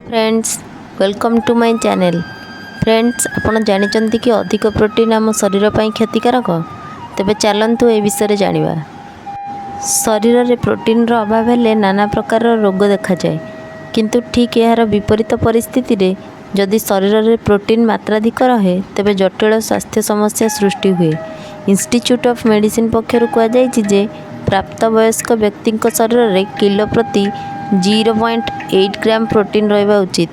Friends, welcome to my channel. Friends, ଆପଣ ଜାଣିଛନ୍ତି କି ଅଧିକ ପ୍ରୋଟିନ୍ ଆମ ଶରୀର ପାଇଁ କ୍ଷତିକାରକ? ତେବେ ଚାଲନ୍ତୁ ଏ ବିଷୟରେ ଜାଣିବା। ଶରୀରରେ ପ୍ରୋଟିନ୍ର ଅଭାବ ହେଲେ ନାନା ପ୍ରକାରର ରୋଗ ଦେଖାଯାଏ। କିନ୍ତୁ ଠିକ୍ ଏହାର ବିପରୀତ ପରିସ୍ଥିତିରେ ଯଦି ଶରୀରରେ ପ୍ରୋଟିନ୍ ମାତ୍ରାଧିକ ରହେ, ତେବେ ଜଟିଳ ସ୍ୱାସ୍ଥ୍ୟ ସମସ୍ୟା ସୃଷ୍ଟି ହୁଏ। ଇନଷ୍ଟିଚ୍ୟୁଟ୍ ଅଫ୍ ମେଡିସିନ୍ ପକ୍ଷରୁ କୁହାଯାଇଛି ଯେ ପ୍ରାପ୍ତବୟସ୍କ ବ୍ୟକ୍ତିଙ୍କ ଶରୀରରେ କିଲୋ ପ୍ରତି 0.8 ଗ୍ରାମ ପ୍ରୋଟିନ୍ ରହିବା ଉଚିତ।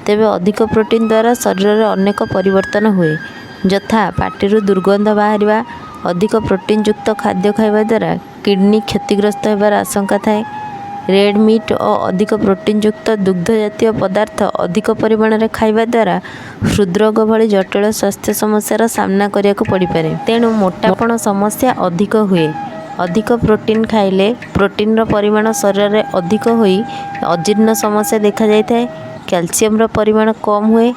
ତେବେ ଅଧିକ ପ୍ରୋଟିନ୍ ଦ୍ୱାରା ଶରୀରରେ ଅନେକ ପରିବର୍ତ୍ତନ ହୁଏ, ଯଥା: ପାଟିରୁ ଦୁର୍ଗନ୍ଧ ବାହାରିବା। ଅଧିକ ପ୍ରୋଟିନ୍ଯୁକ୍ତ ଖାଦ୍ୟ ଖାଇବା ଦ୍ୱାରା କିଡନୀ କ୍ଷତିଗ୍ରସ୍ତ ହେବାର ଆଶଙ୍କା ଥାଏ। ରେଡ୍ ମିଟ୍ ଓ ଅଧିକ ପ୍ରୋଟିନ୍ଯୁକ୍ତ ଦୁଗ୍ଧ ଜାତୀୟ ପଦାର୍ଥ ଅଧିକ ପରିମାଣରେ ଖାଇବା ଦ୍ୱାରା ହୃଦରୋଗ ଭଳି ଜଟିଳ ସ୍ୱାସ୍ଥ୍ୟ ସମସ୍ୟାର ସାମ୍ନା କରିବାକୁ ପଡ଼ିପାରେ। ତେଣୁ ମୋଟାପଣ ସମସ୍ୟା ଅଧିକ ହୁଏ। ଅଧିକ ପ୍ରୋଟିନ୍ ଖାଇଲେ ପ୍ରୋଟିନ୍ର ପରିମାଣ ଶରୀରରେ ଅଧିକ ହୋଇ ଅଜୀର୍ଣ୍ଣ ସମସ୍ୟା ଦେଖାଯାଇଥାଏ। କ୍ୟାଲସିୟମର ପରିମାଣ କମ୍ ହୁଏ,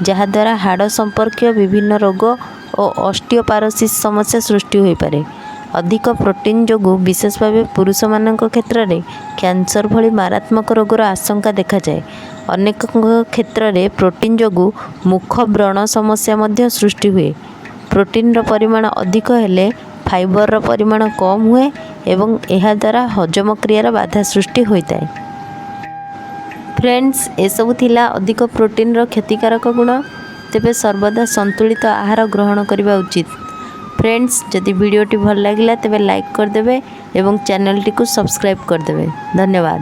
ଯାହାଦ୍ୱାରା ହାଡ଼ ସମ୍ପର୍କୀୟ ବିଭିନ୍ନ ରୋଗ ଓ ଅଷ୍ଟିଓପାରୋସିସ୍ ସମସ୍ୟା ସୃଷ୍ଟି ହୋଇପାରେ। ଅଧିକ ପ୍ରୋଟିନ୍ ଯୋଗୁଁ ବିଶେଷ ଭାବେ ପୁରୁଷମାନଙ୍କ କ୍ଷେତ୍ରରେ କ୍ୟାନ୍ସର ଭଳି ମାରାତ୍ମକ ରୋଗର ଆଶଙ୍କା ଦେଖାଯାଏ। ଅନେକଙ୍କ କ୍ଷେତ୍ରରେ ପ୍ରୋଟିନ୍ ଯୋଗୁଁ ମୁଖ ବ୍ରଣ ସମସ୍ୟା ମଧ୍ୟ ସୃଷ୍ଟି ହୁଏ। ପ୍ରୋଟିନ୍ର ପରିମାଣ ଅଧିକ ହେଲେ ଫାଇବରର ପରିମାଣ କମ୍ ହୁଏ ଏବଂ ଏହାଦ୍ୱାରା ହଜମ କ୍ରିୟାର ବାଧା ସୃଷ୍ଟି ହୋଇଥାଏ। ଫ୍ରେଣ୍ଡସ୍, ଏସବୁ ଥିଲା ଅଧିକ ପ୍ରୋଟିନ୍ର କ୍ଷତିକାରକ ଗୁଣ। ତେବେ ସର୍ବଦା ସନ୍ତୁଳିତ ଆହାର ଗ୍ରହଣ କରିବା ଉଚିତ। ଫ୍ରେଣ୍ଡସ୍, ଯଦି ଭିଡ଼ିଓଟି ଭଲ ଲାଗିଲା, ତେବେ ଲାଇକ୍ କରିଦେବେ ଏବଂ ଚ୍ୟାନେଲଟିକୁ ସବସ୍କ୍ରାଇବ୍ କରିଦେବେ। ଧନ୍ୟବାଦ।